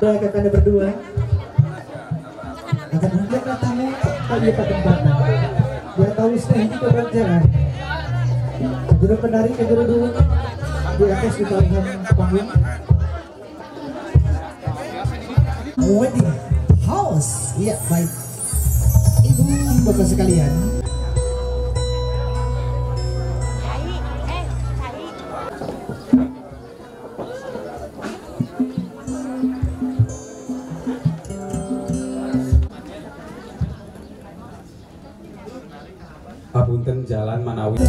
Kakanda berdua akan mengundang tamu pada tempatan. Biar tahu ini ke jalan. Guru penari ke guru dulu di atas di panggung. Wedding house, iya baik. Ibu bapak sekalian. Papunten jalan Manawi.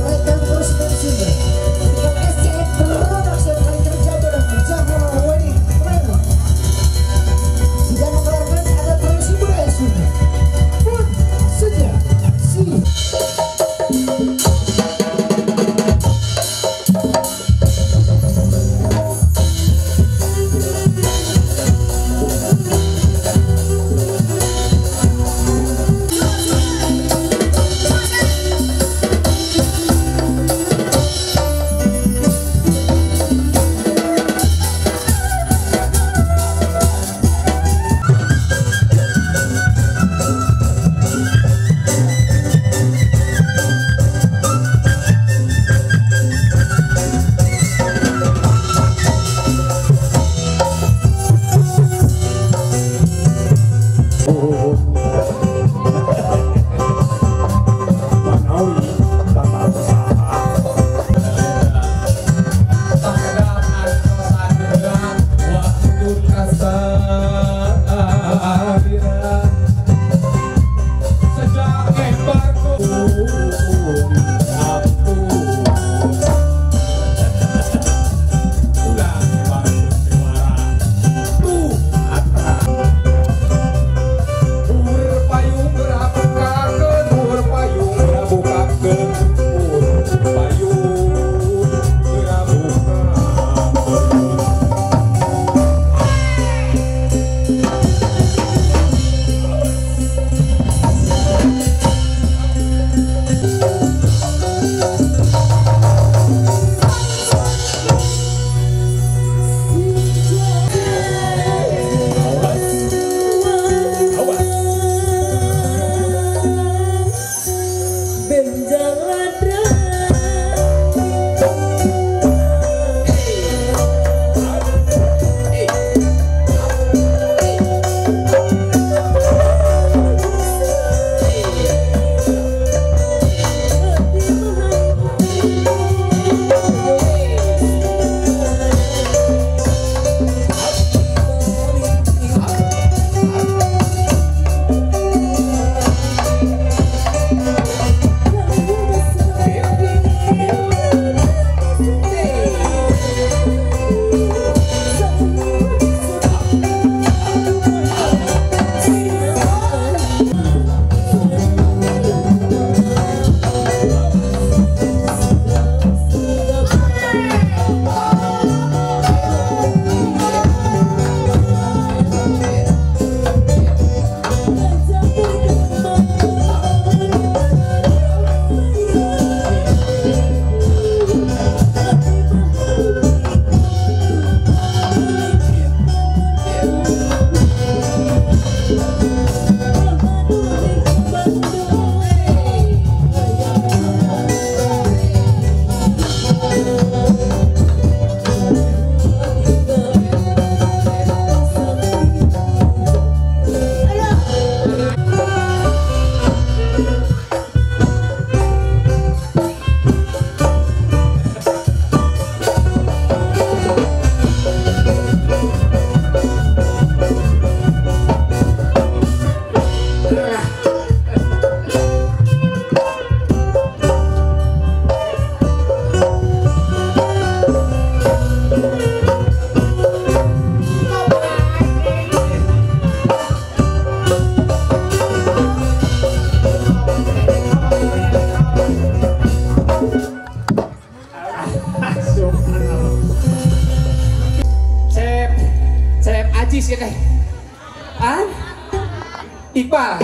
Iqbal,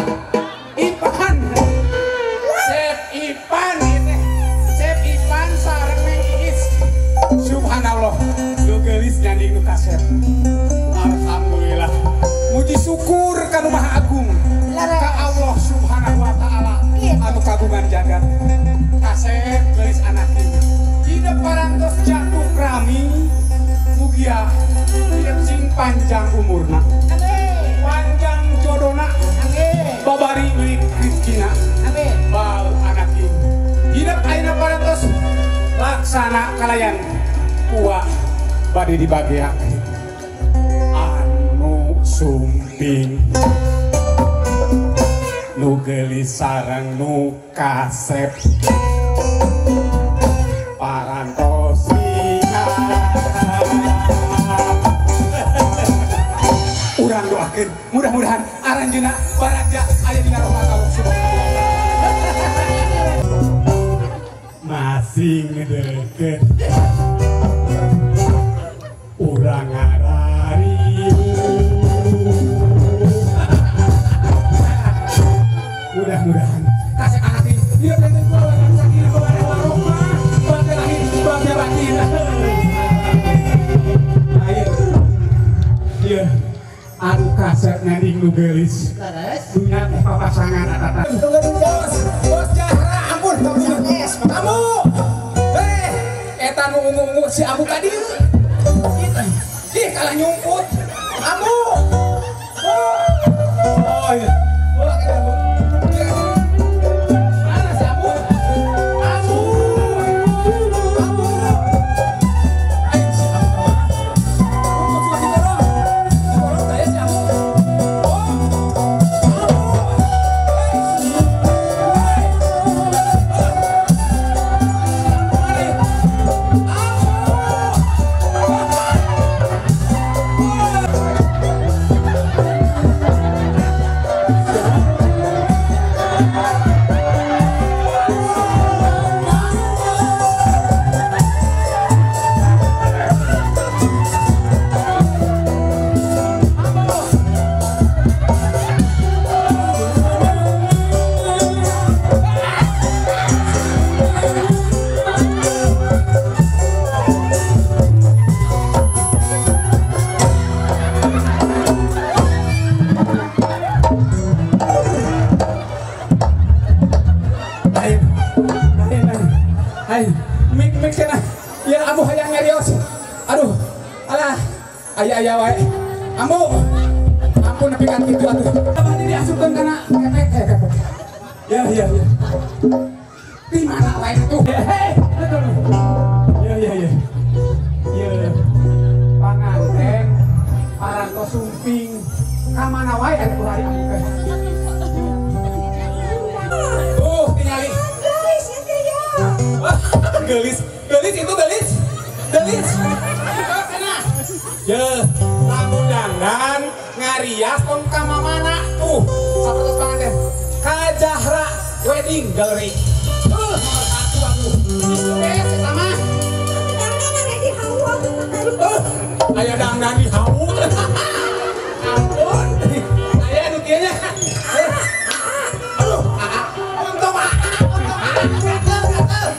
Ipan, Sep Ipan, Sep Ipan sareng Neng Iis. Subhanallah, nu geulis nyanding nu kasep. Alhamdulillah. Panjang umurna. Amin. Panjang jodona. Amin. Babari milik rezekina. Amin. Bau anak ieu. Hidup ayeuna parantos laksana kalayan kuah bade dibageakeun. Anu sumping nu geulis sareng nu kasep parantos urang doakeun mudah-mudahan aranjeunna baraja aya dina rahmat Allah subhanahu wa taala. Masing deket urang ngarariung. Mudah-mudahan kasih anak ini dia pengen keluarga sakinah mawaddah warahmah, bahagia lahir bahagia batin. Ayo ieu anu kasep nyanding nu geulis dunya teh papasangan atata. Bos, bos Jahra ampun kamu. Eta nu ungu-ungu si Amu ka dieu. Ih kalah nyumput. Amu. Oh iya. Mana si Amu? Amu. Amu. Ayo si Amu. Sudah didorong. Didorong saya si Amu. Oh. Amu. Mik cenah. Ya Amu hayang nyarios. Aduh. Alah. Aya-aya wae. Amu. Ampun nepi ka kitu atuh. Abah di diasupkeun kana kepek kepek. Ya ya ya. Di mana wae atuh? Hei, ya ya ya. Ya. Panganten parantos sumping. Ka mana wae atuh hari Amu teh. Tingali. Gelis, gelis itu gelis, gelis. Ya, lamun dandan ngarias tong ka mamana tuh. Sapertos panganten. Ka Jahra Wedding Gallery. Nomor 1 atuh. Geus eta mah. Dandan di hawu. Aya dandan di hawu. Ampun. Aya nu kieu nya. Aduh, untung untung gatel gatel.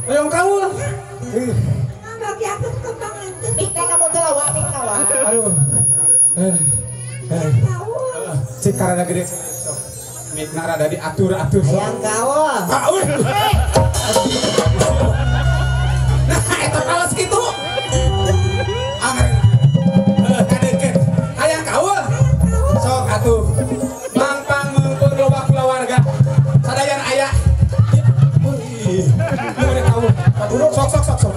Hoyong kaul. Bagi aku kembangan Mika kamu telawa, Mika wa. Aduh. Cik karena gede. Mikna rada diatur-atur. Hayang kaul. Kaul. Nah, eta kaos kitu. Anger. Kadeukeut. Hayang kaul. Sok atuh. Mangpang meupeun loba kulawarga. Sadayana aya. Sok sok sok sok.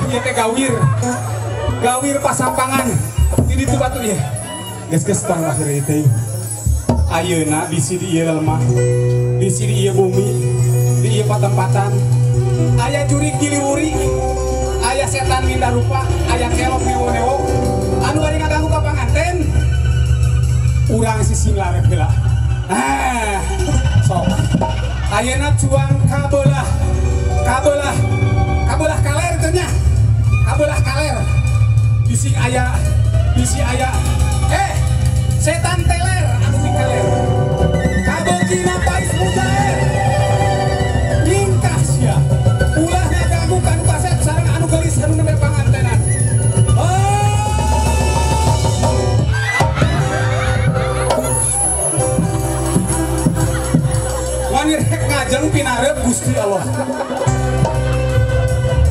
Ieu teh gawir. Gawir pasampangan. Di ditu batu ieu. Geus-geus tong lahir teh. Ayeuna bisi di ieu lemah, bisi di ieu bumi, di ieu patempatan. Aya jurig giliwuri, aya setan minda rupa, aya kelok newo-newo. Anu bari ngaganggu ka panganten. Urang sising larep heula. Ah, sok. Ayeuna cuang kabelah. Kabelah. Kabelah kaler teh nya. Kabelah kaler. Bisi aya, bisi aya. Setan teler anu di kaler. Kabeukina pais mujair. Ningkah sia. Ulah ngaganggu ka nu kasep sareng anu geulis anu nembe pangantenan. Wani rek ngajeng pinarep Gusti Allah.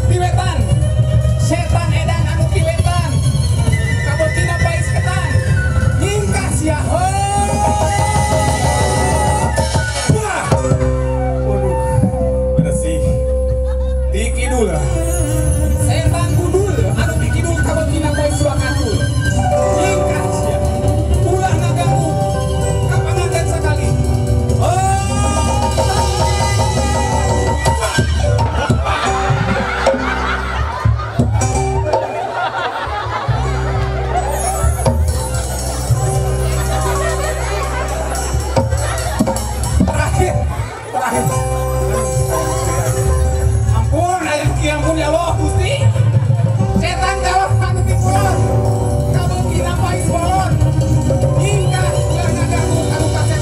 Piwetan. Setan edan anu piwetan. Kabeukina pais ketan. Ningkah sia. Wah. Waduh. Bersih. Di kidul. Setan gudul anu di kidul kabeukina pais wakatul. Ningkah sia. Ulah ngaganggu ka panganten sakali. Terakhir. Ampun, ayah ki ampun ya Allah, Gusti. Setan kalau anu ti kulon. Kabeukina pais bolon. Hingga ulah ngaganggu ka nu kasep.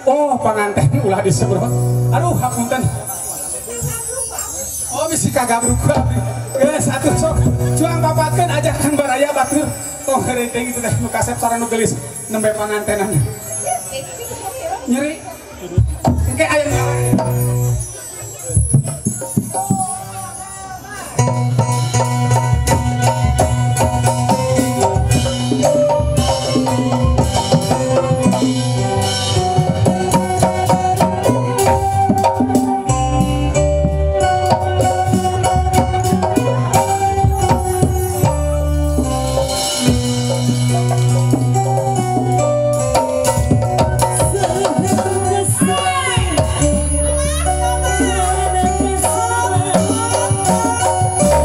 Oh, panganten ulah disebrot. Aduh, hapunten. Oh, bisi kagabruk. Geus atuh sok. Cuang papatkeun ajakan baraya batur. Tong heureuy teh kitu teh nu kasep sareng nu geulis nembe pangantenan. Nyeri. Engke aya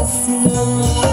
Slow.